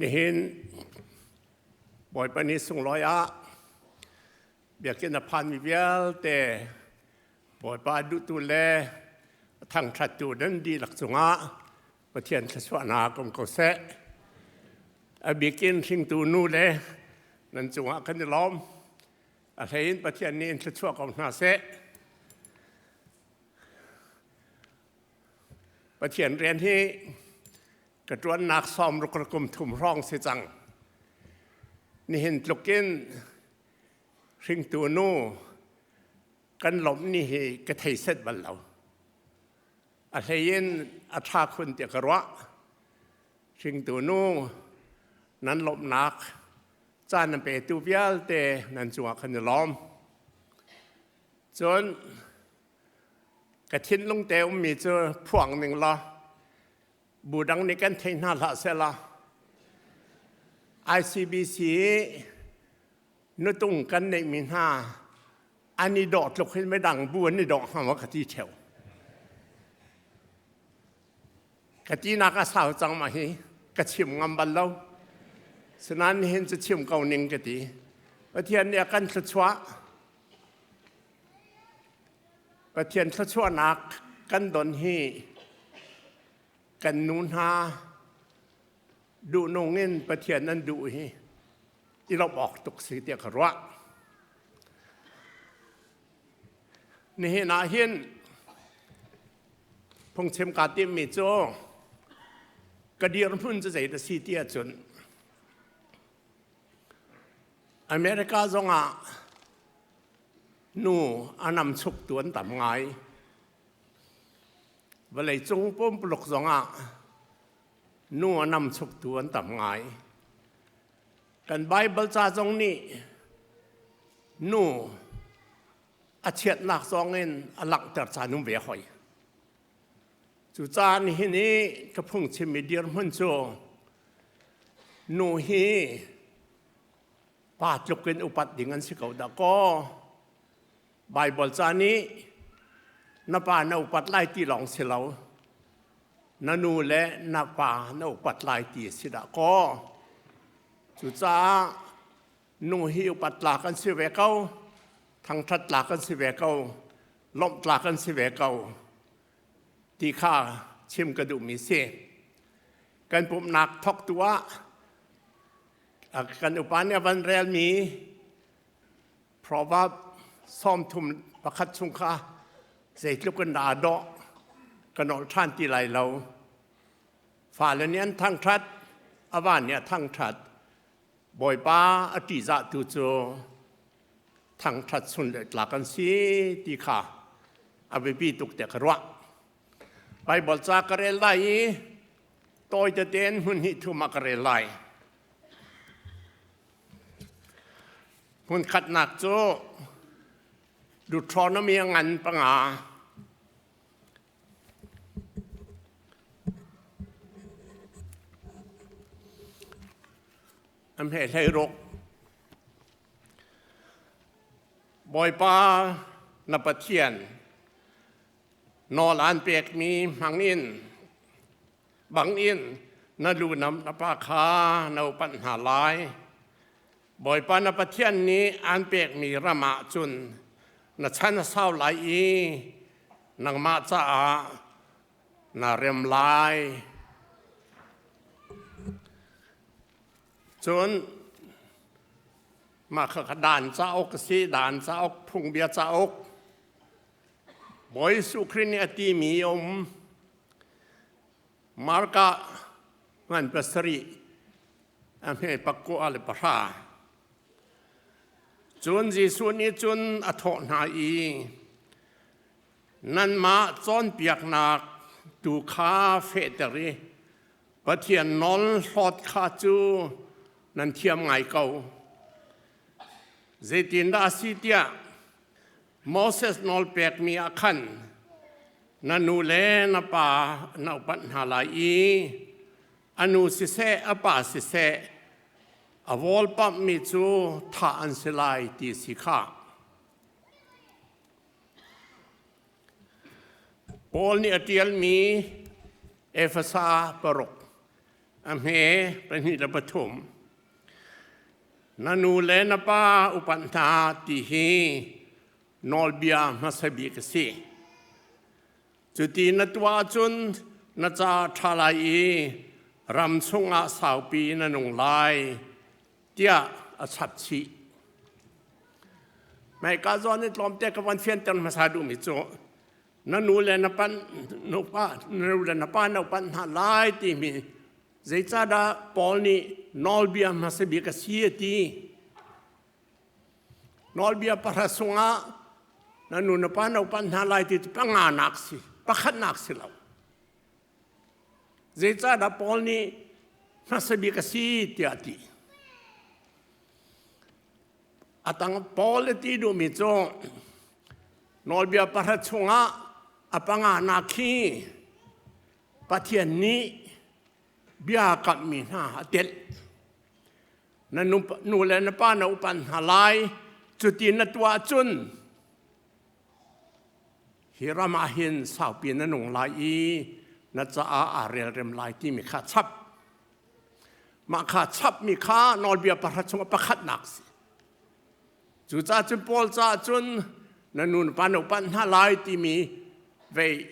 Nihin Bawipa ni sunglawi ah biakinn a phanmi vialte Bawipa duhtu le thangṭhattu nan dihlak cungah Pathian thluachuahnak um ko seh. A bikin hringtu nu le nan cungah kan i lawm. A hlei in Pathian nih in thluachuah ko hna seh. Pathian rian hi ka ṭuannak sawm ruk kum thum hrawng si cang. Nihin tluk in hringtu nu kan lawmh ni hi ka thei set bal lo. A hlei in a ṭha khun tiah ka ruah. Hringtu nu nan lawmhnak caan nan petu vialte nan cungah kan i lawm. Cun ka thinlung te ummi cu phuang ning law bu dang nih kan thei hna hlah sehla ICBC nutung kan neihmi hna an i dawh tluk hin midang bu an i dawh hnga maw ka ti theo. Ka tinak a sau cang ma hi ka chim ngam bal lo. Sinain nihin cu chim ko ning ka ti. Pathian nih a kan thluachuah. Pathian thluachuahnak kan don hi kan nu hna duhnung in Pathian an duh hi i lawmh awk tuk si tiah ka ruah. Nihin ah hin phungchim kaa timmi cu ka dirhmun cu zei dah si ti ahcun America zongah nu a namchuktu an tam ngai. Vawleicung pumpuluk zongah nu a namchuktu an tam ngai. Kan Bible ca zong nih nu a chiatnak zong in a langhter caan um ve hoi. Cucaah nihin i ka phungchimmi dirhmun cu nu hi pa tluk in upat ding an si ko dah kaw Baibal ca nih na pa na upat lai ti lawng si lo na nu le na pa na upat lai ti a si dah kaw cucaah nu hi upat tlak an si ve ko thangṭhat tlak an si ve ko lawmh tlak an si ve ko ti kha chim ka duhmi si. Kan pumhnak thawktu ah kan upa nih a van relmi Proverb 31 chung kha zeitluk in dah a dawh ka nolh ṭhan ti lai lo. Fale nih an thangṭhat, a va nih a thangṭhat. Bawipa a ṭihzahtu cu thangṭhat sun le tlak an si ti kha a biapi tuk tiah ka ruah. Baibal ca ka rel lai i tawi tete in hmun hnih thum ah ka rel lai. Hmun khatnak cu Deuteronomy a ngan panga A hme hlei ruk. Bawipa na Pathian nawl aan pekmi hmangin bangin na lu na pa kha na upat hna lai. Bawipa na Pathian nih aan pekmi ram ah cun na chan a sau lai i nangmah caah na rem lai. Cun mah kha dan cauk a si, dan cauk, phungbia cauk. Bawi Jesuh Khrih nih a timi a um. Marka ngan pasarih a hme pakua le pahra. Cun Jesuh nih cun a thawh hna i, Nanmah cawnpiaknak tu kha fehter i Pathian nawl hlawt kha cu nan thiam ngai ko. Zeitindah a si tiah Moses nawl pekmi ah khan na nu le na pa na upat hna lai i a nu siseh a pa siseh a vawlpamhmi cu thah an si lai ti si kha. Paul nih a ṭialmi Efesa paruk A hme 23. Na nu le na pa upat hna ti hi nawlbia hmasa bik a si. Cuti na tuah ahcun na ca ṭha lai i ram chungah saupi na nung lai tiah a chap chih. Maika zawn i tlawmte ka van fianter hmasa duhmi cu na nu le na pan nupa na nu le na pa na upat hna lai timi zeicahdah Paul nih nawlbia hmasa bik a si a ti. Nawlbia pahra sungah na nu na pa na upat hna lai ti cu panganak si, pakhatnak si lo. Zeicahdah Paul nih hmasa bik a si tiah a ti. A tang Paul a ti duhmi cu nawlbia pahra chungah a panganak khi Pathian nih bia kamhmi hna a telh. Na nu le na pa na upat hna lai, cuti na tuah cun hi ram ah hin saupi na nung lai i na caah aa relrem lai timi kha chap. Mah kha chapmi kha nawlbia pahra chungah pakhatnak si. Cucaah cun Paul caah cun na nu na pa na upat hna lai timi vei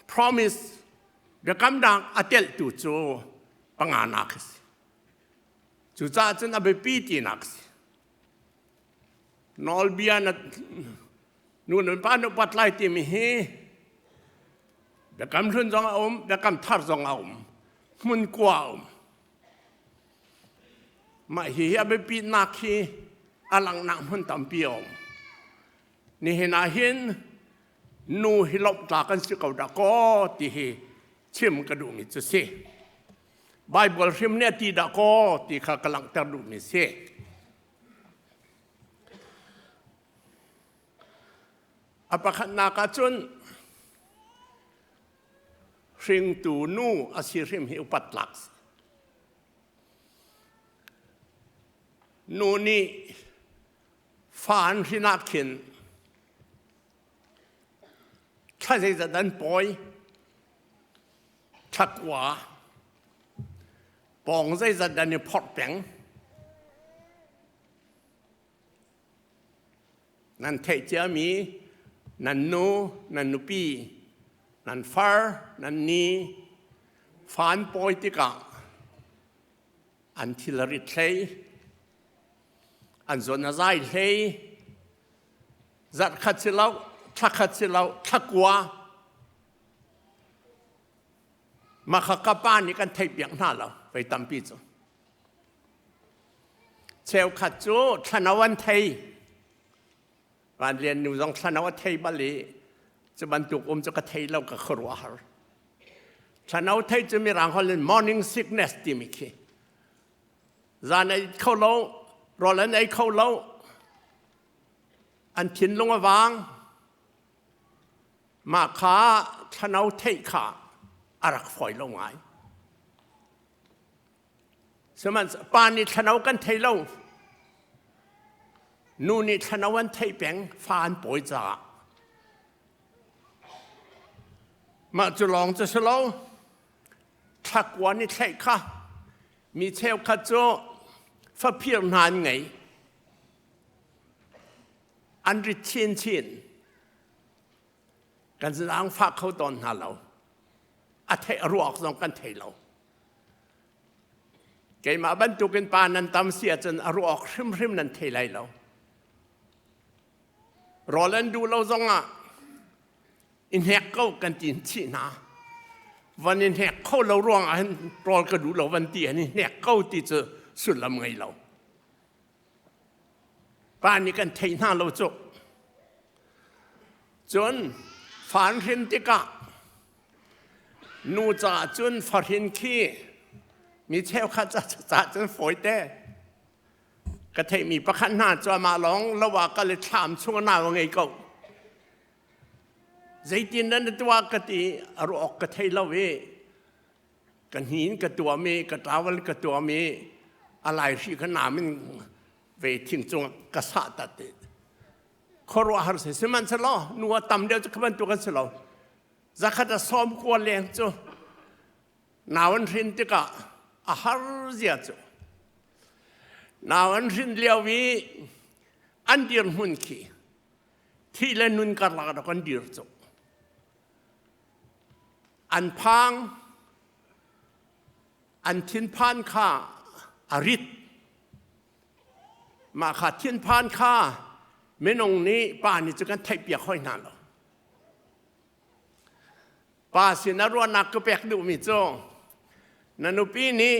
promise biakamnak a telhtu cu panganak a si. Cucaah cun a biapi tinak a si. Nawlbia na nu na pa na upat lai timi hi biakam hlun zong a um, biakam thar zong a um, hmun kua a um. Mah hi a biapitnak hi a langhnak hmun tampi a um. Nihin ah hin nu hi lawmh kan si ko dah kaw ti hi chim ka duhmi cu si. Bible hrim nih a ti dah kaw ti kha ka langhter duhmi si. A pakhatnak ah cun hringtu nu a si hrim hi upat tlak si. Nu nih fa an hrin ah khin thla zeizat an pawi thla kua pawng zeizat an i phorh peng Nan theih ciami nan nu, nan nupi, nan far, nan ni fa an pawi tikah an thil a rit hlei, an zawn a zai hlei, zarh khat si lo, thla khat si lo, thla kua. Mah kha ka pa nih kan theihpiak hna lo, vei tampi cu. Cheukhat cu thlano an thei. Vanlian nu zong thlano a thei bal i cu bantuk um cu ka thei lo ka khuaruahhar. Thlano thei cu mirang holh in morning sickness timi khi. Zan ei kho lo, rawl an ei kho lo, an thinlung a vang. Mah kha thlano theih kha a rak fawi lo ngai. Sihmanhsehlaw pa nih thlano kan thei lo. Nu nih thlano an theih peng, fa an pawi caah. Mah cu lawng cu si lo. Thlakua nih thlaih kha mi cheukhat cu faphir hna an ngei. An rit chinchin. Kan zaangfah kho tawn hna lo. A theih a ruak zong kan thei lo. Keimah bantukin pa nan tam si ahcun a ruah awk hrimhrim nan thei lai lo. Rawl an duh lo zongah i hnek ko kan ti chih hna. Van i hnek kho lo ruangah hin rawl ka duh lo van ti an i hnek ko ti cu sullam ngei lo. Pa nih kan thei hna lo cu. Cun fan hrin tikah Nu caah cun fahrin khi mi cheukhat caah cun fawite. Ka theihmi pakhat hna cu amah lawng lo ah kal i thlam chung a nau a ngei ko. Zeitin nan tuah ka ti a ruah awk ka thei lo i ka hnin ka tuam i ka towel ka tuam i a lai hri ka nam in ve thing cung ka sah tat i khuaruahhar si sihmanhsehlaw nu a tam deuh cu kha bantuk an si lo. Zakhat a 90 leng cu nau an hrin tikah A har zia cu nau an hrin lio i an dirhmun khi thih le nun karlak ah kan dir cu. An phang, an thinphan kha a rit. Mah kha thinphan kha minung nih pa nih cu kan theihpiak hoi hna lo. Pa sin a ruahnak ka pek duhmi cu na nupi nih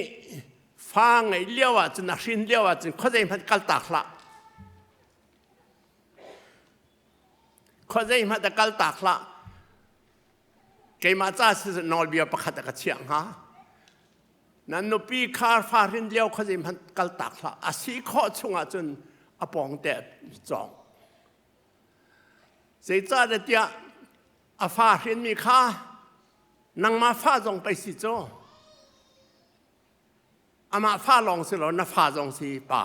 fa ngeih lio ahcun a hrin lio ahcun khuazei hmanh kaltak hlah. Khuazei hmanh a kaltak hlah. Keimah ca si nawlbia pakhat a ka chiah hnga. Nan nupi kha fa hrin lio khuazei hmanh kaltak hlah. A si khawh chung ahcun a pawng te cawng. Zeicahtiah tiah a fa hrinmi kha nangmah fa zong pei si cu. Amah fa lawng si lo na fa zong si pa.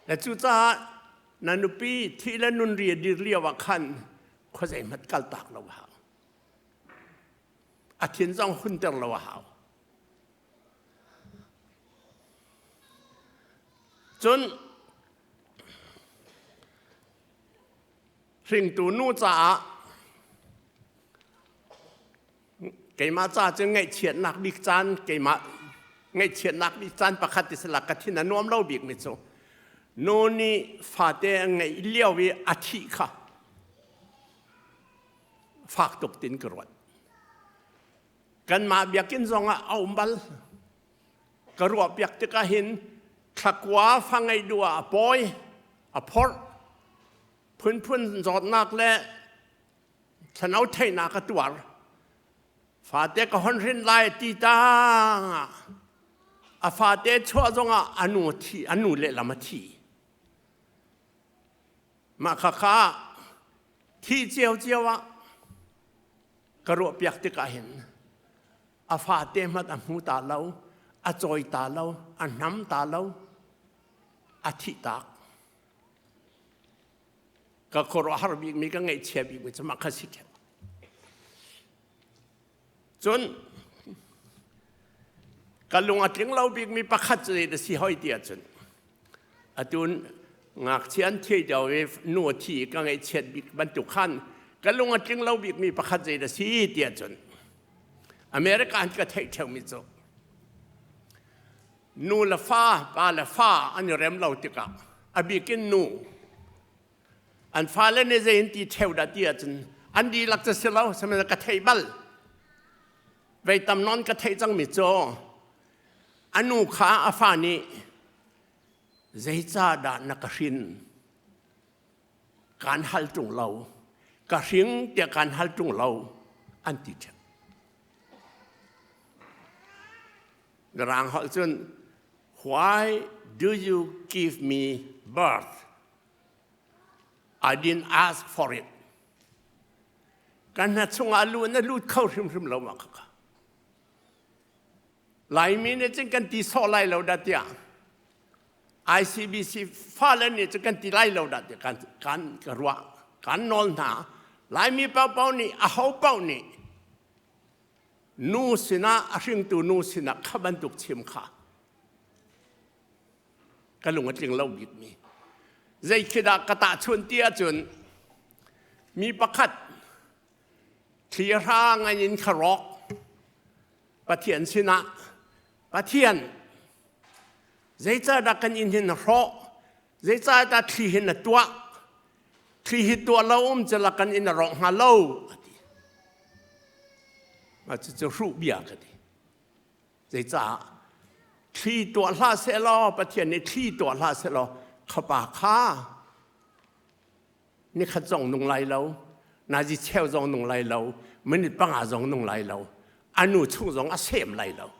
Le cucaah na nupi thih le nun ri a dir lio ah khan khuazei hmanh kaltak lo a hau. A thin zong hunter lo a hau. Cun hringtu nu caah keimah ca cu ngaihchiatnak bik caan keimah ngaihchiatnak bik caan pakhat ti sila ka thin a nuam lo bik mi cu nu nih fate a ngeih lio i a thih kha fak tuk tin ka ruat. Kanmah biakinn zongah a um bal. Ka ruahpiak tikah hin thlakua fa ngeih duh ah a pawi, a phorh, phunphun zawtnak le thlano theihnak a tuar. Fate ka hon hrin lai ti tang ah a fate chuah zongah a nu thi, a nu lehlam a thi. Mah khakha thi ciocio ah ka ruahpiak tikah hin a fate hmanh a hmu ta lo, a cawi ta lo, a hnam ta lo, a thih tak. Ka khuaruahhar bikmi, ka ngaihchia bikmi cu mah kha si ṭheo. Cun ka lung a tling lo bikmi pakhat cu zei si hoi ti ahcun atu ngakchia an thi deuh i nu a thi i ka ngaihchiat bik bantuk khan ka lung a tling lo bikmi pakhat zei dah si ti ahcun America an ka theih ṭheumi cu nu le fa pa le fa an i rem lo tikah a bik in nu an fale nih zei in ti ṭheu dah ti ahcun an dihlak cu si lo sihmanhsehlaw ka theih bal vei tam nawn ka theih cangmi cu a nu kha a fa nih zeicahdah na ka hrin kaan hal ṭung lo ka hring tiah kaan hal ṭung lo an ti ṭheu Mirang holh cun why do you give me birth I didn't ask for it. Kan hna chungah lu na lut kho hrimhrim lo ma kha. Laimi nih cun kan ti sawh lai lo dah tiah ICBC fale nih cun kan ti lai lo dah tiah kan kan ka ruah kan nawl hna. Laimi paohpaoh nih aho paoh nih nu sinah a hringtu nu sinah kha bantuk chim kha ka lung a tling lo bikmi zei khi dah ka tahchunh ti ahcun mi pakhat thli hrang an in kha rawk Pathian sinah Pathian zeicahdah kan inn hin na hrawh zeicahdah thli hin na tuah thli hi tuah lo um cala kan inn a rawk hnga lo a ti mah cucu hruh bia ka ti Zeicah thli tuah hlah sehlaw Pathian nih thli tuah hlah sehlaw khapa kha nikhat zong nung lai lo nazi cheu zong nung lai lo minute panga zong nung lai lo a nu chung zong a sem lai lo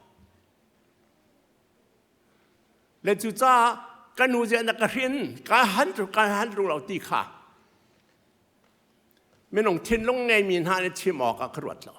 le cucaah ka nu zia na ka hrin ka han ka han lo ti kha minung thinlung ngeimi hna nih chim awk ah ka ruat lo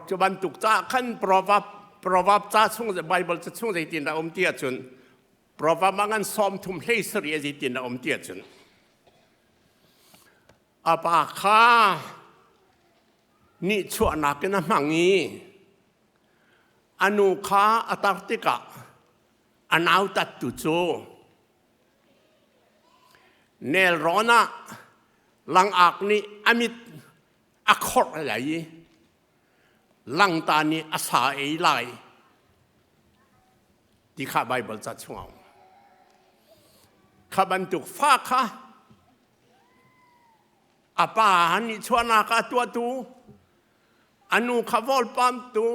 Cu bantuk caah khan proverb Proverb ca chung Bible ca chung zeitin dah um ti ahcun Proverb ah ngan 30 hlei sarih zeitin dah um ti ahcun a pa kha nihchuahnak in a hmang i a nu kha a tar tikah a nautattu cu nelrawn ah langak nih a mit a khorh lai i langta nih a sa ei lai ti kha Baibal ca chungah um. Kha bantuk fa kha a pa nih chuahnak a tuahtu a nu kha vawlpamtu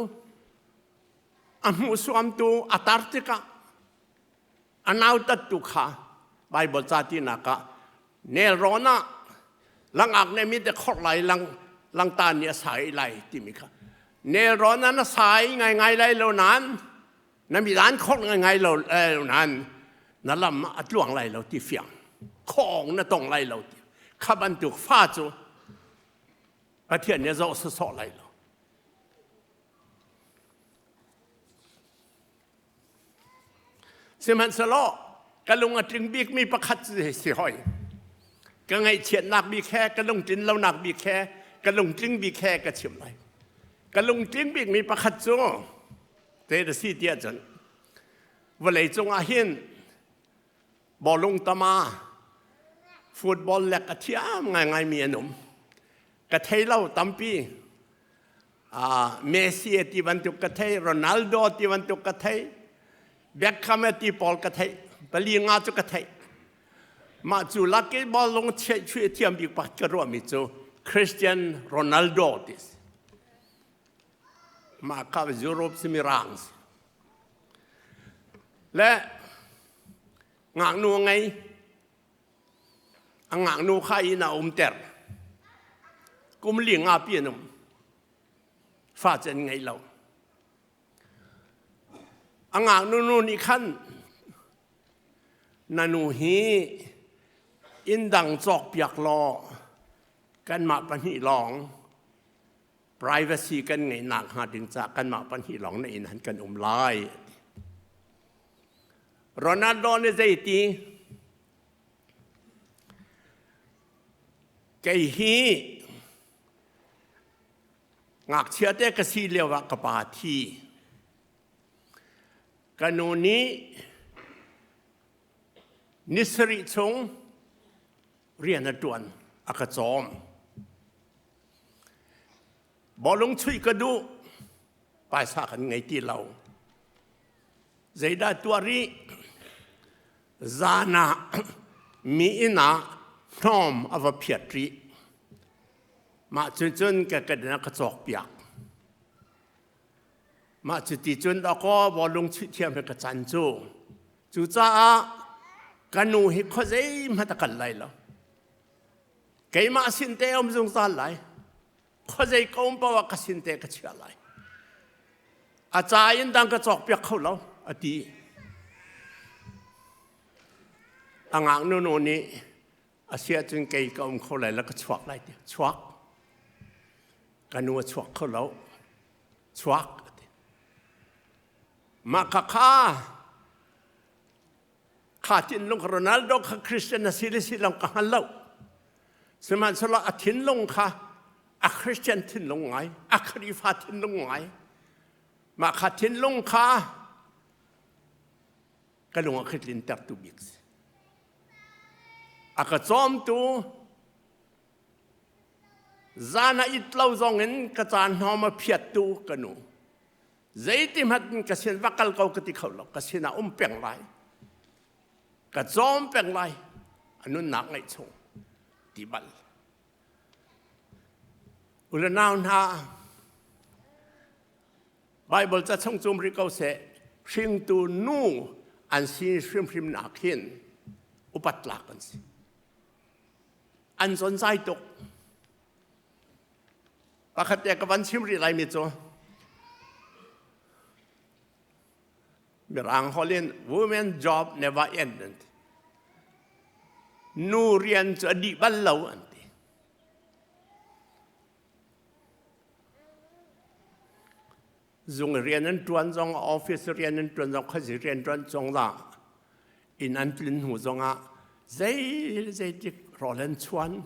a hmuhsuamtu a tar tikah a nautattu kha Baibal ca tinak ah nelrawn ah langak nih mi te khorh lai lang langta nih a sai lai timi kha nelrawn ah na sai ngaingai lai lo nain na midan khorh ngaingai lo nain na lam a tluang lai lo ti fiang khong na tong lai lo ti kha bantuk fa cu Pathian nih a zoh sawsawh lai lo. Sihmanhsehlaw ka lung a tling bikmi pakhat si hoi. Ka ngaihchiatnak bik he, ka lungtlin lonak bik he, ka lungtling bik he ka chim lai. Ka lungtling bikmi pakhat cu te na si tiah cun vawlei cungah hin bawlung tama football lek a thiam ngaingaimi an um. Ka thei lo tampi. Messi ti bantuk ka thei, Ronaldo ti bantuk ka thei, Beckham ti pawl ka thei, pali nga cu ka thei. Mah cu laki ballung chuih thiam bik pakhat ka ruahmi cu Christian Ronaldo ti si. Mah kha Europe simi rang si. Le ngaknu a ngei. A ngaknu kha inn ah a umter. Kum li nga pi an um. Fa cu an ngei lo. A ngaknu nu nih khan na nu hi inn dang cawkpiak law kanmah pahnih lawng privacy kan ngeihnak hnga ding caah kanmah pahnih lawng na inn han kan um lai. Ronaldo nih zeiti kei hi ngakchia te ka si lio ah ka pa thi ka nu nih ni sarih chung rian a ṭuan a ka cawm bawlung chuih ka duh paisa kan ngei ti lo Zeidah tuah rih? Zan ah mi inn ah hnawm a va phiat rih. Mah cu cun ka kedan a ka cawkpiak. Mah cu ti cun dawkaw bawlung chuih thiam he ka can cu. Cucaah ka nu hi khuazei hmanh a kal lai lo. Keimah sin te um zungzal lai. Khuazei ka um paoh ah ka sin te ka chiah lai. A ca in dang ka cawkpiak kho lo a ti. A ngaknu nu nih a si ahcun kei ka um kho lai lo ka chuak lai ti. Chuak. Ka nu a chuak kho lo. Chuak a ti. Mah kha kha kha thinlung Ronaldo kha Christian a si le si lo ka hngal lo. Sihmanhsehlaw a thinlung kha a Christian thinlung ngai, a Khrihfa thinlung ngai. Mah kha thinlung kha ka lung a khitlin tertu bik si. A ka cawmtu zan a it lo zong in ka caan hnawm a phiattu ka nu. Zeiti hmanh in ka sin va kal ko ka ti kho lo. Ka sinah um peng lai. Ka cawm peng lai. A nunnak ngaih chung ti bal. Ule nau hna, Bible ca chung cum rih ko seh, hringtu nu an si hrimhrim nak hin upat tlak an si. An zonzai tuk. Pakhat te ka van chim rih laimi cu Mirang holh in women job never end an ti. Nu rian cu a dih bal lo an ti. Zung rian an ṭuan zong, office rian an ṭuan zong, khuazi rian ṭuan zong ah inn an tlun hnu zongah zei zeitik rawl an chuan,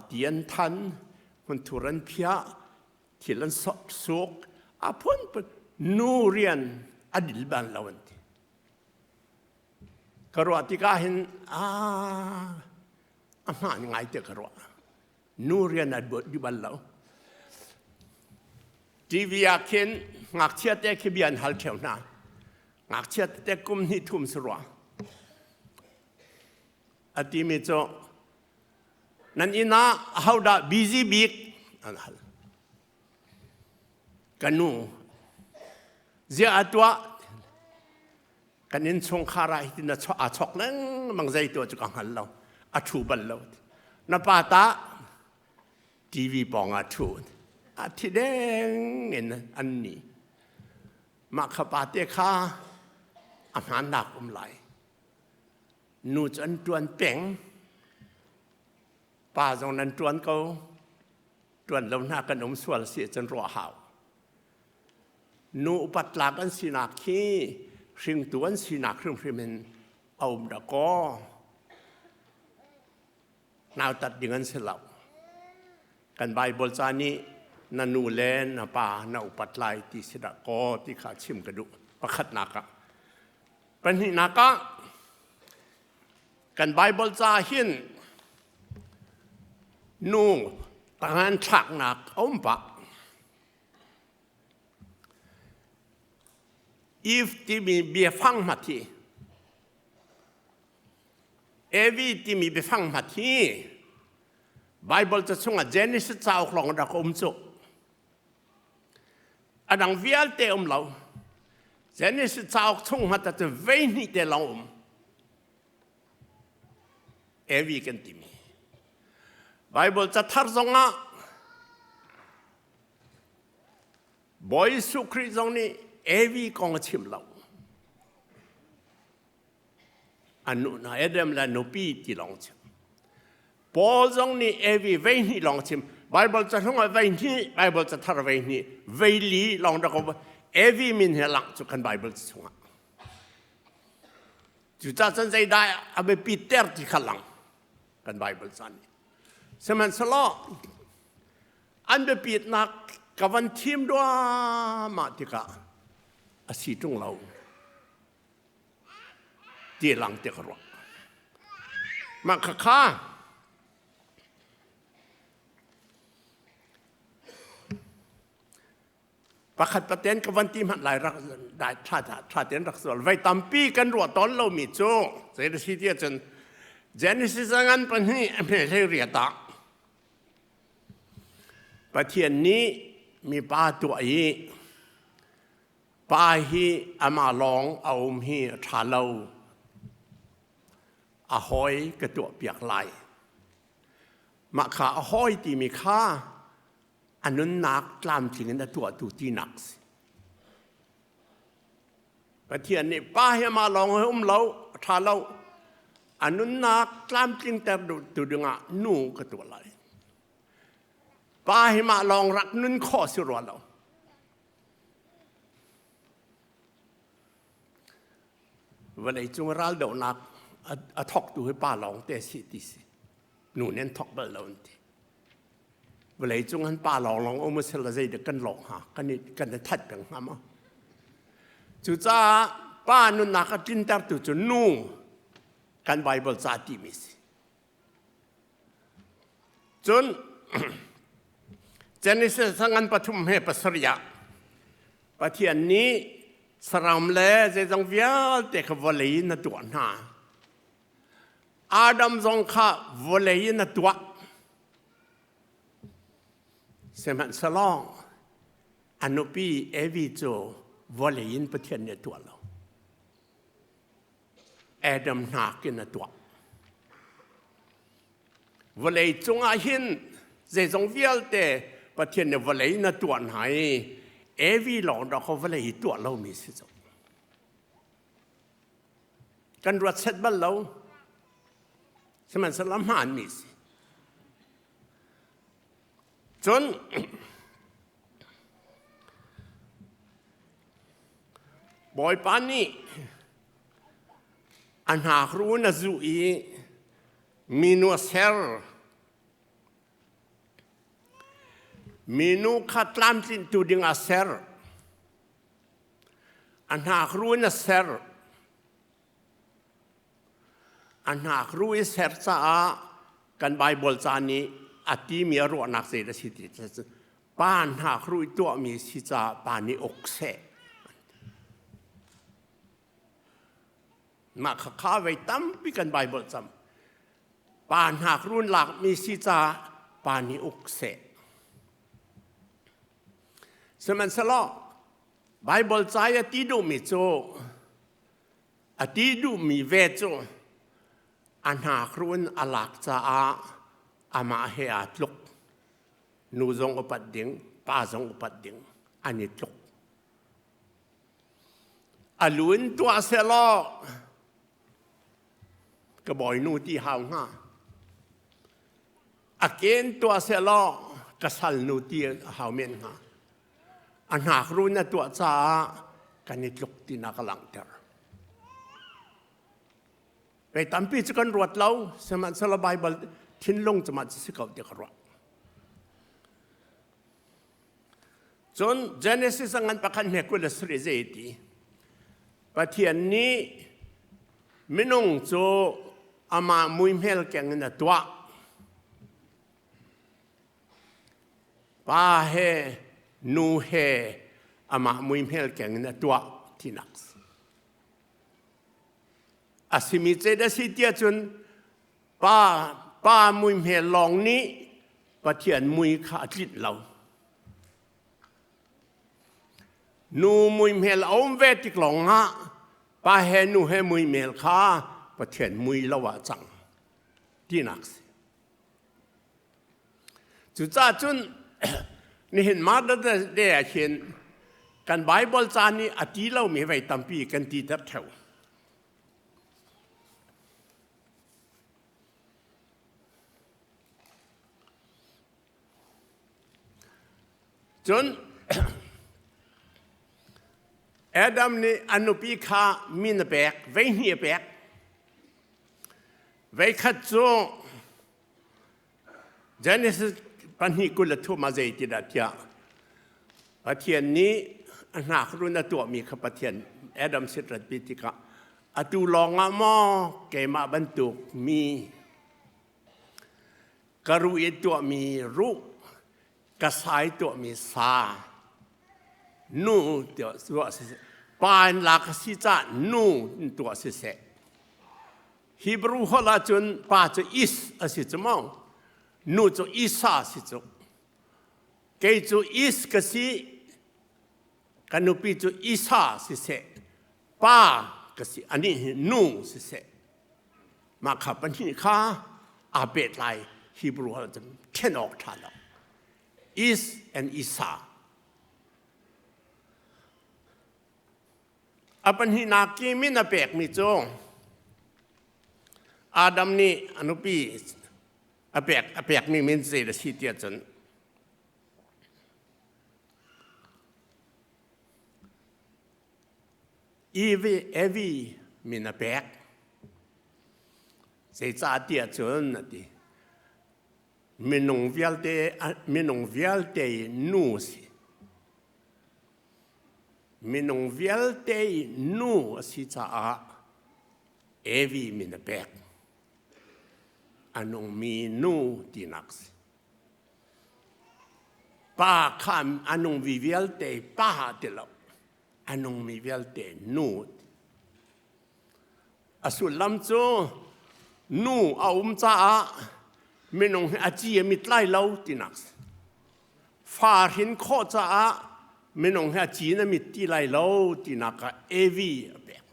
ti an than, hmunthur an phiah, thil an suk, a phunphun nu rian a dil bal lo an ti. Ka ruah tikah hin a hmaan ngai te ka ruah. Nu rian a dih bal lo. TV ah khin ngakchia te khi bia an hal ṭheo hna. Ngakchia te kum hnih thum si rua. A timi cu nan inn ah ahodah busy bik an hal. Ka nu ziah a tuah kan innchungkhar ah hitin a chok lengmang zei tuah cu ka hngal lo a ṭhu bal lo na pa tah TV pawng ah ṭhu a thi deng in an ni mah kha pa te kha a hmaannak um lai nu cu an ṭuan peng pa zong nan ṭuan ko ṭuan lo hna kan um sual si cun ruah hau Nu upat tlak an sinak hi hringtu an sinak hrimhrim in a um dah kaw nautat ding an si lo. Kan Bible ca nih na nu le na pa na upat lai ti si dah kaw ti kha chim ka duh. Pakhatnak ah. Pahnihnak ah kan Bible ca hin nu tangan thlaknak a um pah. If timi biafang hmat hi Evi timi biafang hmat hi Bible ca chungah Genesis cauk lawng rak um cu. A dang vialte um lo. Genesis cauk chung hmat cu vei hnih te lawng um. Evi kan timi. Bible ca thar zongah Bawi Jesuh Khrih zong nih Evi kong a chim lo. Anu na Adam le nupi ti lawng chim. Paul zong nih Evi vei hnih lawng chim. Bible ca hlung ah vei hnih, Bible ca thar vei hnih, vei li lawng rak um. Evi min he lang cu kan Bible chungah. Cucaah cun zeidah a biapi ter ti kha lang kan Bible ca nih. Sihmanhsehlaw an biapitnak ka van thim duahmah tikah a si ṭung lo ti lang ti ka ruah. Mah khakha pakhat paten ka van ti hmanh lai rak dai tha tha ten rak sual vai tampi kan ruah tawn lomi cu zei si ti ahcun Genesis ngan pahnih a hme hlei riat ah Pathian nih mipa tuah i pa hi amah lawng a um hi a ṭha lo a hawi ka tuah piak lai mah kha a hawi timi kha a nunnak tlamtling in a tuahtu tinak si. Pathian nih pa hi amah lawng hi um lo, a ṭha lo. A nunnak tlamtling ter tu dingah nu ka tuah lai. Pa hi mah lawng rak nun khawh si rua lo. Vawlei cung raldohnak a thawktu hi pa lawng te si ti si. Nu nih an thawk bal lo an ti. Vawlei cung han pa lawnglawng um a la zeidah kan lawng hnga kan i kan i that peng hnga maw? Cucaah pa nunnak a tlintertu cu nu kan Bible ca timi si. Cun Genesis ngan pathum he pasarih ah Pathian nih saram le zeizong vialte kha vawlei in a tuah hna. Adam zong kha vawlei in a tuah. Sihmanhsehlaw a nupi Evi cu vawlei in Pathian nih a tuah lo. Adam hnakin a tuah. Vawlei cungah hin zeizong vialte Pathian nih vawlei in a tuah hna i Evi lawng dah khaw vawlei i tuah lomi si cu. Kan ruat set bal lo. Sihmanhsehlaw hmaanmi si. Cun Bawipa nih a hnakru in a zuh i minu a ser. Minu kha tlamtlinhtu ding a ser. A hnakru in a ser. A hnakru i ser caah kan Baibal ca nih a timi a ruahnak zei a si ti pa hnakru i tuahmi si caah pa nih uk seh. Mah khakha vei tampi kan Baibal cam. Pa hnakrun lakmi si caah pa nih uk seh. Sihmanhsehlaw Baibal ca i a ti duhmi cu a ti duhmi ve cu a hnakrun a lak caah amah he aa tluk. Nu zong upat ding, pa zong upat ding an i tluk. A lu in tuah sehlaw ka bawinu ti hau hnga. A ken tuah sehlaw ka salnu ti hau men hnga. A hnakru na tuah caah kan i tluk tinak a langhter. Vei tampi cu kan ruat lo, sihmanhsehlaw Baibal thinlung cu mah cu si ko ti ka ruah. Cun Genesis a ngan pakhat hme 27 zei ti Pathian nih minung cu amah muihmel keng in a tuah. Pa he nu he amah muihmel keng in a tuah tinak. A simi ce da si tiah cun Pa, pa muihmel lawng nih Pathian mui kha a tlinh lo. Nu muihmel a um ve tik lawngah pa he nu he muihmel kha Pathian mui lo ah cang tinak si. Cucaah cun nihin Mother's Day ah hin kan Bible ca nih a ti lomi vei tampi kan ti ter theo. Cun Adam nih a nupi kha min a pek, veihnih a pek. Veikhat cu Genesis 2:23 ah zei ti dah tiah Pathian nih a hnakrun a tuahmi kha Pathian Adam sitrat pi tikah atu lawngah maw keimah bantuk mi ka ruh i tuahmi ruh ka sai tuahmi sa nu tuah siseh pa in lak a si caah nu in tuah siseh Hebrew holh ahcun pa cu is a si cu maw nu cu Isa a si cu kei cu is ka si ka nupi cu Isa siseh pa ka si anih hi nu siseh mah kha pahnih kha aa pehtlai Hebrew holh cun ṭhen awk ṭha lo is and Isa A pahnihnak ki min a pekmi cu Adam nih a nupi a pek a pekmi min zei a si tiah cun Eve Evi min a pek. Zeicah tiah cun a ti. Minung vialte minung vialte i nu a si. Minung vialte i nu a si caah Evi min a pek. A nungmi nu tinak si. Pa kha a nungmi vialte pa ti lo. A nungmi vialte nu. A sullam cu nu a um caah minung hi a ci a mit lai lo tinak si. Fa hrin khawh caah minung hi a ci na mit ti lai lo tinak ah Evi a pek.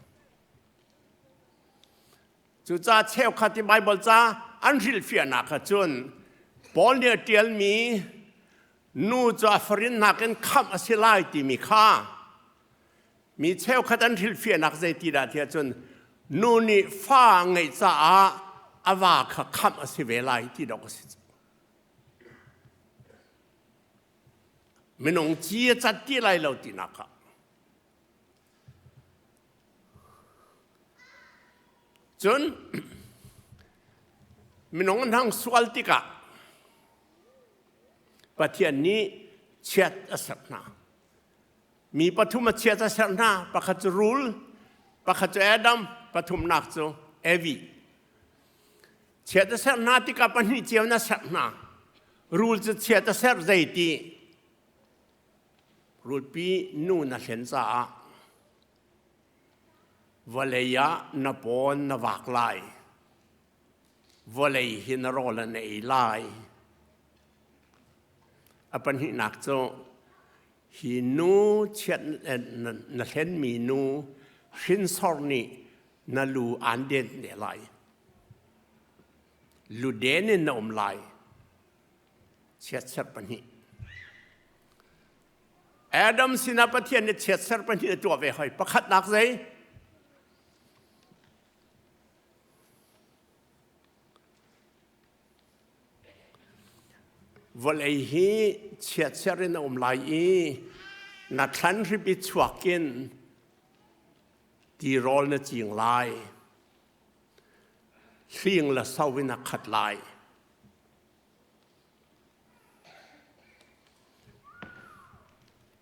Cucaah cheukhat i Baibal ca an hrilhfiahnak ah cun Paul nih a ṭialmi nu cu a farin nakin khamh a si lai timi kha mi cheukhat an hrilhfiahnak zei ti dah tiah cun nu nih fa a ngeih caah a va kha khamh a si ve lai ti dawk a si. Minung ci a cat ti lai lo tinak ah. Cun minung an hang sual tikah Pathian nih chiat a serh hna. Mi pathum a chiat a serh hna. Pakhat cu rul, pakhat cu Adam, pathumnak cu Evi. Chiat a serh hna tikah pahnih cio na serh hna. Rul cu chiat a serh zeiti? Rulpi nu na hlen caah vawlei ah na pawn na vak lai. Vawlei hi na rawl an ei lai. A pahnihnak cu hi nu chiat na hlenmi nu hrinsor nih na lu aan den ne lai. Luden in na um lai. Chiatserh pahnih. Adam sinah Pathian nih chiatserh pahnih a tuah ve hoi. Pakhatnak zei? Vawlei hi chiatserh in a um lai i na thlan hripi chuak in tirawl na cing lai. Hling le so in a khat lai.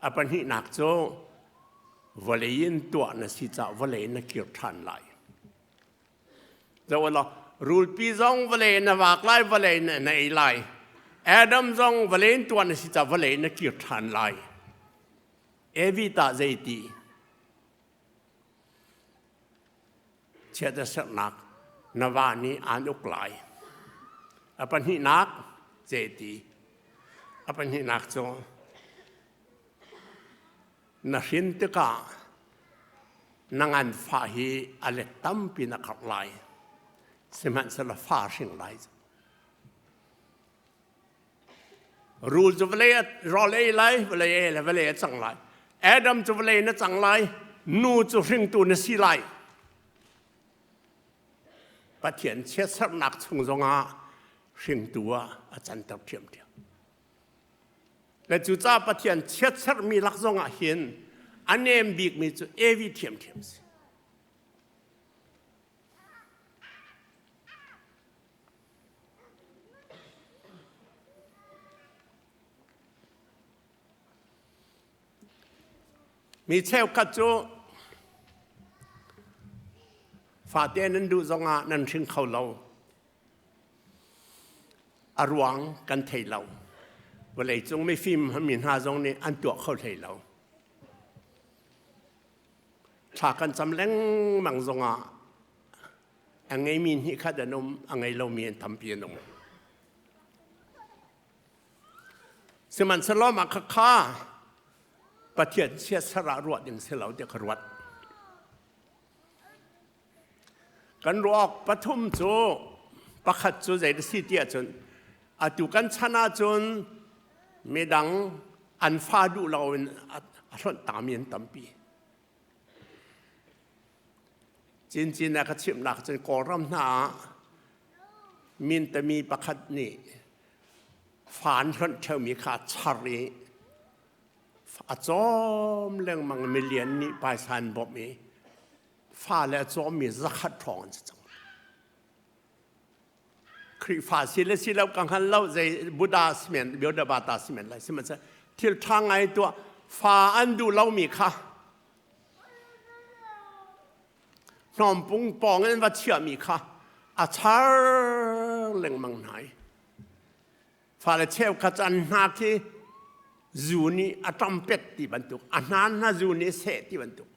A pahnihnak cu vawlei in tuah na si caah vawlei na kir ṭhan lai. Zoh law, rulpi zong vawlei na vak lai, vawlei na ei lai. Adam zong vawlei in tuah na si caah vawlei na kir ṭhan lai. Evi tah zeiti? Chiat a sernak na va nih aan uk lai. A pahnihnak ceti. A pahnihnak cu na hrin tikah na nganfah hi a let tampi na karh lai. Sihmanhsehlaw fa hring lai. Rul cu vawlei rawl ei lai, vawlei ei le vawlei a cang lai. Adam cu vawlei na cang lai, nu cu hringtu na si lai. Pathian chiatsernak chung zongah hringtu ah a canter ṭhiamṭhiam. Le cucaah Pathian chiatserhmi lak zongah hin a nem bikmi cu Evi ṭhiamṭhiam si. Mi cheukhat cu fate nan duh zongah nan hring kho lo. A ruang kan thei lo. Vawleicung mifim mi hna zong nih an tuah kho hlei lo. Thla kan cam lengmang zongah a ngeimi hnih khat an um, a ngei lomi an tampi an um. Sihmanhsehlaw mah khakha Pathian siasar ah ruah ding si lo tiah ka ruat. Kan ruak pathum cu pakhat cu zei si ti ahcun atu kan chan ahcun midang an fa duh lo in a hlonh tami an tampi. Cincin a ka chimhnak cun Kawlram hna ah mintami pakhat nih fa an hlonh ṭheumi kha a char i a cawm lengmang milian nih paisa an bawmh i fale a cawmmi zakhat hrawng an si cang. Khrihfa si le si lo ka hngal lo zei Buddha simen Buddha simen lai sihmanhsehlaw thil ṭha ngai tuah fa an duh lomi kha Hnawmpung pawng in an va chiahmi kha a char lengmang hna i fale cheukhat cu an hna khi zu nih a ṭampet ti bantuk a hna hna zu nih a seh ti bantuk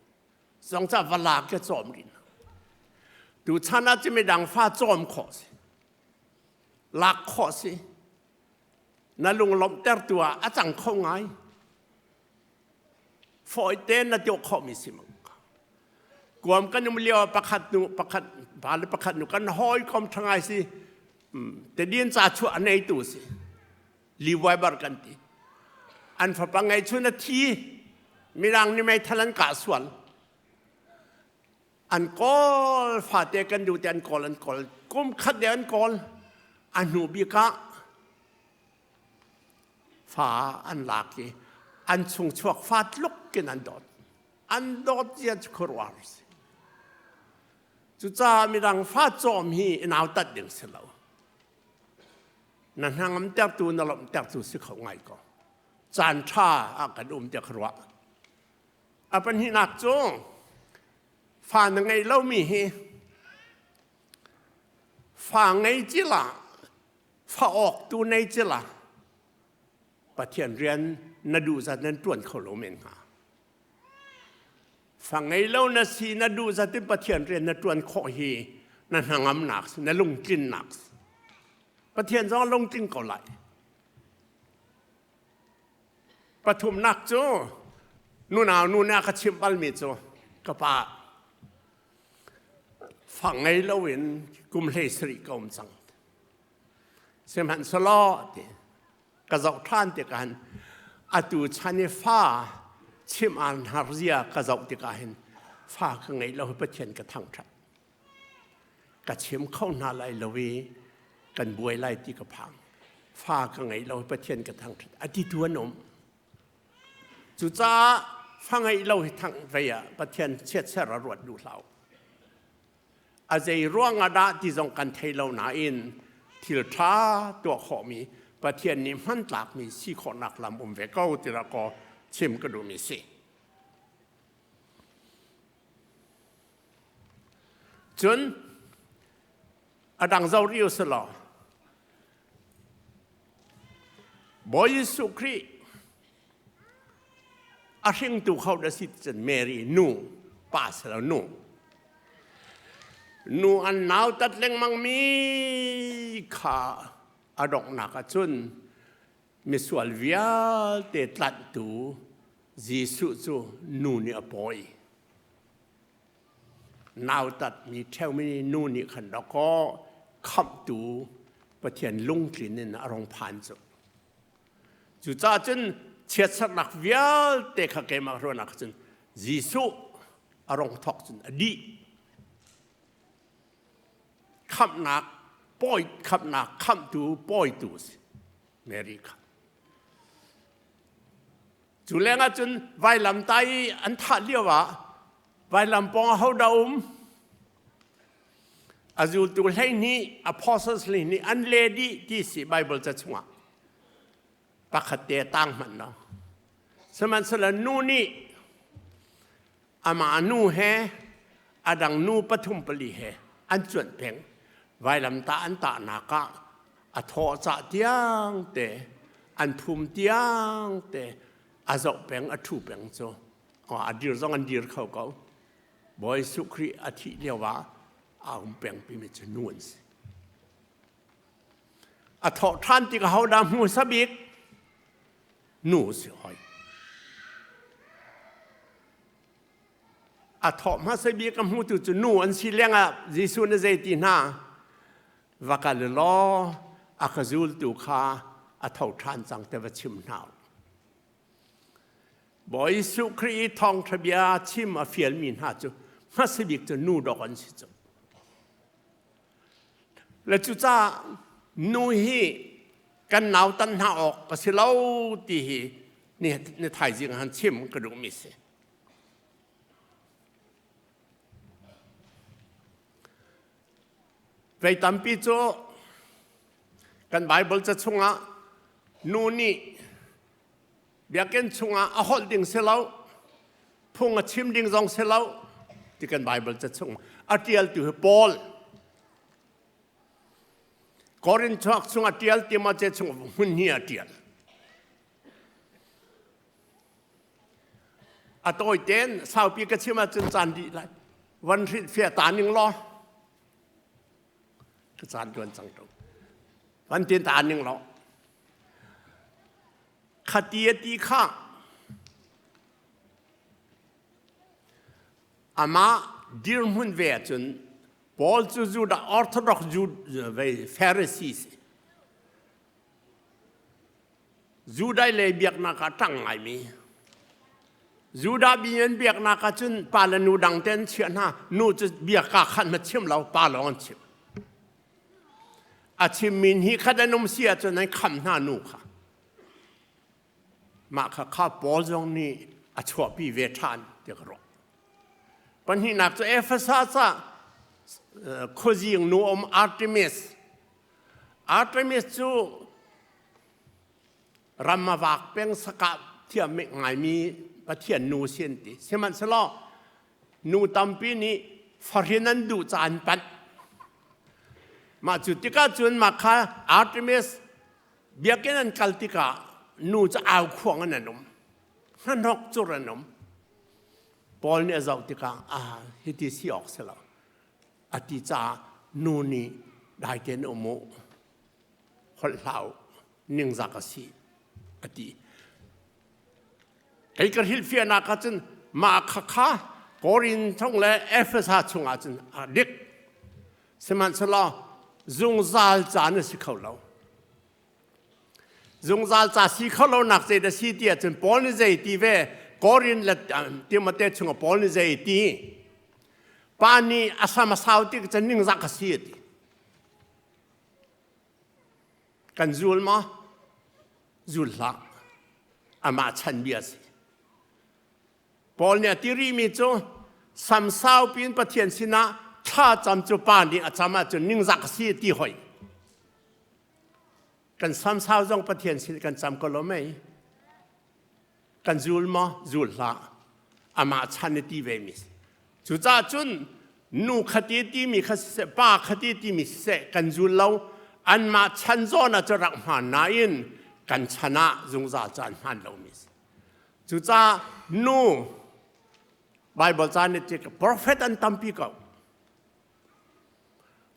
zong ca va lak ke cawm rih hna tuchan ah cu midang fa cawm khawh si lak khawh si na lunglawmhtertu ah a cang kho ngai Fawite na tuah khawhmi si mang. Kuam kan um lio pakhat nu pakhat pa le pakhat nu kan hawikom ṭha ngai si. Tedin ca chuah a neitu si. Liwai bar kan ti. An fapa ngei chun a thi. Mirang nih meithal an kah sual. An kawl fate kan duh te an kawl an kawl. Kum khat de an kawl. A hnu bik ah Fa an lak i an chungchuak fa tluk in an dawt. An dawt zia cu khuaruahhar si. Cucaah midang fa cawm hi i nautat ding si lo. Na hnangam tertu na lawmh tertu si kho ngai ko. Caan ṭha ah kan um tiah ka ruah. A pahnihnak cu fa na ngei lomi hi fa ngei cila fa awk tu nei cila Pathian rian na duh zat nan ṭuan kho lo men hnga. Fa ngei lo na si na duh zat in Pathian rian na ṭuan khawh hi na hnangamnak si, na lungtlinnak si. Pathian zong a lungtling ko lai. Pathumnak cu nunau nu nih a ka chimh balmi cu ka pa fa ngei loin kum 17 ka um cang. Sihmanhsehlaw ti ka zoh ṭhan tikah hin atu chan i fa chimh aan har zia ka zoh tikah hin fa ka ngeih lo hi Pathian ka thangṭhat. Ka chim kho hna lai lo i kan buai lai ti ka phang. Fa ka ngeih lo hi Pathian ka thangṭhat. A ti tu an um. Cucaah fa ngeih lo hi thang vei ah Pathian chiatser a ruat duh hlah u. A zei ruang ah dah ti zong kan thei lo nain thil ṭha tuah khawhmi Pathian nih hmantlakmi si khawhnak lam um ve ko ti kaw chim ka duhmi si. Cun a dang zo rih u law Bawi Jesuh Khrih a hringtu kho da si cun Mary nu pa si lo nu nu an nautat lengmang mi kha a donghnak ah cun misual vialte tlanhtu Jesuh cu nu nih a pawi. Nautat mi ṭheumi nu nih khan dawkaw khamhtu Pathian lungtlin in a rong phan cu. Cucaah cun chiatsernak vialte kha keimah ruahnak cun Jesuh a rong thawk cun a dih. Khamhnak pawi khamhnak khamhtu pawitu a si Mary kha. Cu lengah cun vailamtai i an thah lio ah vailam pawng ah hodah um? A zultu 12 apostles 12 an le dih ti si Bible ca chungah pakhat te tang hmanh lo. Sihmanhsehlaw nu nih amah nu he a dang nu pathum pali he an cuanh peng. Vailamtah an tahnak ah a thawh cah tiang te an phum tiang te a zoh peng a ṭhu peng cu a dir zong an dir kho ko. Bawi Jesuh Khrih a thih lio ah a um peng pimi cu nu an si. A thawh ṭhan tik ahodah hmusa bik? Nu si hoi. A thawh hmasa bik a hmutu cu nu an si lengah Jesuh na zei ti hna? Va kal law a ka zultu kha a tho ṭhan cang te va chim hna u. Bawi Jesuh Khrih i thawngṭha bia chim a fialmi hna cu hmasa bik cu nu dawk an si cu. Le cucaah nu hi kan nautan hna awk a si lo ti hi ni thaizing han chim ka duhmi si. Vei tampi cu kan Bible ca chungah nu nih biakinn chungah a holh ding si lo, phung a chim ding zong si lo ti kan Bible ca chung a ṭialtu hi Paul. Korin chuak chung a ṭial Timote chung hmun hi a ṭial. A tawi ten saupi ka chim ahcun caan dih lai. Van hrilh fia ta ning law ka caan tuan cang to. Van tin ta ning law khati a ti kha amah dirhmun ve ahcun Paul cu Judah Orthodox Jew ve Pharisee si. Judah lei biaknak ah ṭang ngaimi Judah mi an biaknak ah cun pa le nu dang te an chiah hna nu cu biaka khan ma chim lo pa lawng an chim a chimmi hi khat an um si ahcun an kham hna nu kha mah kha kha Paul zong nih a chuahpi ve ṭhan ti ka ruah pahnihnak cu Efesa ca. Khuazing nu um Artemis. Artemis cu ram a vak peng sakah thiam ngaimi Pathian nu si an ti. Sihmanhsehlaw nu tampi nih fahrin an duh ca an panh. Mah cu tikah cun mah kha Artemis biakinn an kal tikah nu cu au khuang in an um. Hnahnok cur an um. Paul nih a zoh tikah ah hiti si awk si lo. A ti caah nu nih dai tein um u. Holh hlah u. Ningzak a si a ti. Kei ka hrilhfiahnak ah cun mah khakha Korin chung le Efesa chungah cun a dik. Sihmanhsehlaw zungzal caan a si kho lo. Zungzal ca si kho lo nak zei dah si ti ahcun Paul nih zei ti ve Korin le Timote chungah Paul nih zei ti pa nih a sam a sau tik cun ningzak a si a ti. Kan zul maw? Zul hlah. Amah chan bia a si. Paul nih a ti rihmi cu sam saupi in Pathian sinah thla cam cu pa nih a cam ahcun ningzak a si ti hoi. Kan sam sau zong Pathian sin kan cam ko lo mei? Kan zul maw? Zul hlah. Amah chan i ti ve mi. Cucaah cun nu khati timi kha siseh, pa khati timi siseh kan zul lo. Anmah chan zawn ah cu rak hmaan nain kan chan ah zungzal caan hmaan lomi si. Cucaah nu Bible ca nih tik prophet an tampi ko.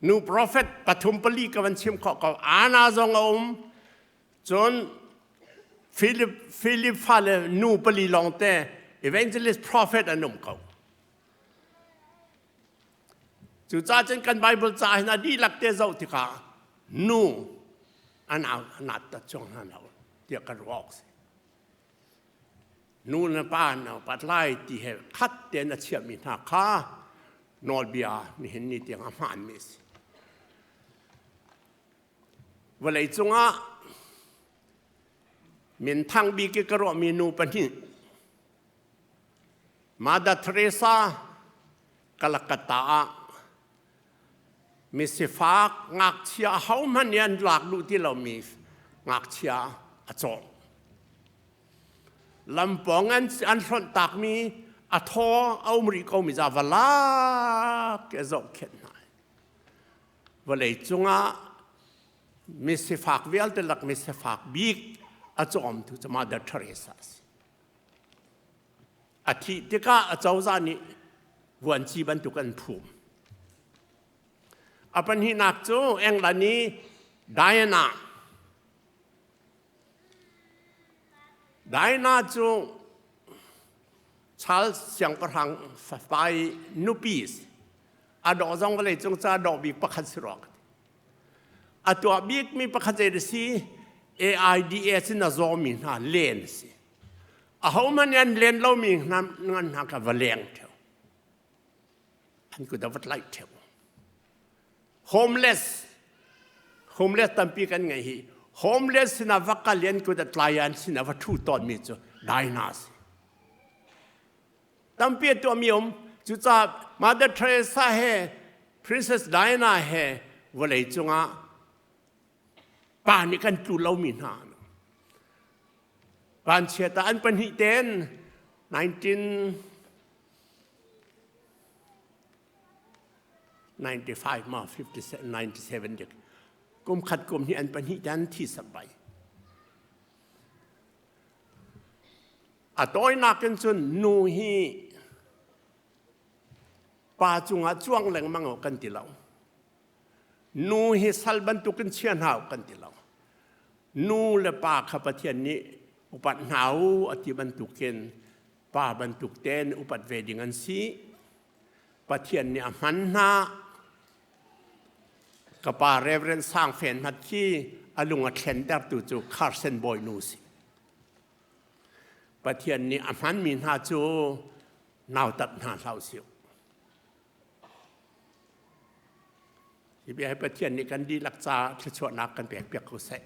Nu prophet pathum pali ka van chim khawh ko. Anna zong a um. Cun Philip, Philip fale nu pali lawng te evangelist prophet an um ko. Cucaah cun kan Bible ca hin a dihlak te zoh tikah nu an au nat ta chung hna lo tiah ka ruah awk si. Nu le pa na upat lai ti he khat tein a chiahmi hna kha nawlbia nihin ni tiang a hmaanmi a si. Vawlei cungah minthang bik i ka ruahmi nu pahnih Mother Teresa Calcutta ah misifak ngakchia ahohmanh nih an lak duh ti lomi ngakchia a cawm. Lampawng an an hlonh takmi a thaw a um rih komi za va lak a zohkhenh hna. Vawlei cungah misifak vialte lak misifak bik a cawmtu cu Mother Teresa a si. A thih tikah a cozah nih vuanci bantuk an phum. A pahnihnak cu England i Diana. Diana cu Charles siangpahrang fapa i nupi a dawh zong vawlei cung ca dawh bik pakhat si rua a tuah bikmi pakhat zei a si AIDS in a zawmi hna len a si ahohmanh nih an len lomi hna ngan hna kha va leng theo an kut a va tlaih theo homeless homeless tampi kan ngei hi homeless sinah va kal i an kut a tlai an sinah va thu tawnmi cu daina a si tampi a tuahmi um cucaah Mother Teresa he Princess Diana he vawlei cungah pa nih kan tlu lomi hna vanchiat ah an pahnih ten 1995 ma 57 97 dik kum khat kum hi an pahnih te an thi sabai a tawinak in cun nu hi pa cungah cuang lengmang o kan ti lo Nu hi sal bantukin chia hna u kan ti lo. Nu le pa kha Pathian nih upat hna u a ti bantukin pa bantuk tein upat ve ding an si. Pathian nih a hman hna. Ka pa Reverend Sang Fen hmat khi a lung a thlentertu cu Carson Bawinu si. Pathian nih a hmanmi hna cu nautat hna hlah usih. Hi bia hi Pathian nih kan dihlak caah thluachuahnak kan pek piak ko seh.